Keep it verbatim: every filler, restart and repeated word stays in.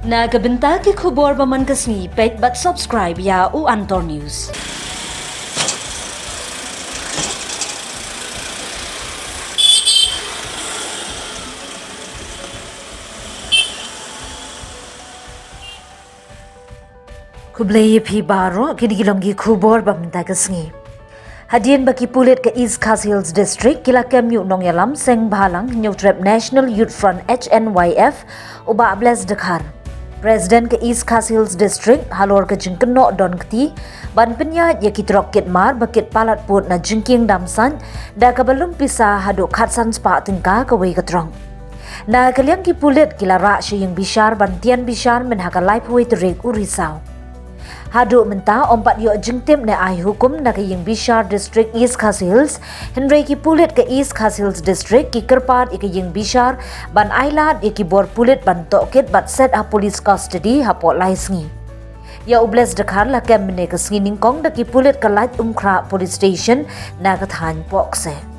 Na ka bynta ki khubor ba man ka sngi, peit bad subscribe ïa u Antor News. Khublei ïa phi baroh, kine ki long ki khubor ba mynta ka sngi. Hadien ba ki pulit ka East Khasi Hills District ki la kem ïa u nongïalam seng bhalang Hynñiewtrep National Youth Front, H N Y F, u Bah Bless Dkhar, President ka East Khasi Hills District, halor ka jingkynnoh don kti ban pynïaid ïa ki trok kit mar ba kit palat pud na jingkieng dam saiñ, da kaba lum pisa haduh khatsan spah tyngka kawei ka trok. Na ka liang ki pulit ki la rah sha ïing bishar ban tian bishar myn ha ka laiphew tarik u Risaw. Haduh mynta ym pat ïoh jingtip ne ai hukum na ka ïing bishar District East Khasi Hills, hynrei ki pulit ka East Khasi Hills District ki kyrpad ïa ka ïing bishar ban ai lad ïa ki bor pulit ban tohkit bad set ha police custody hapoh lai sngi. Ïa u Bless Dkhar la kem mynne ka sngi nyngkong da ki pulit ka Laitumkhrah Police Station na ka thaiñ Pohkseh.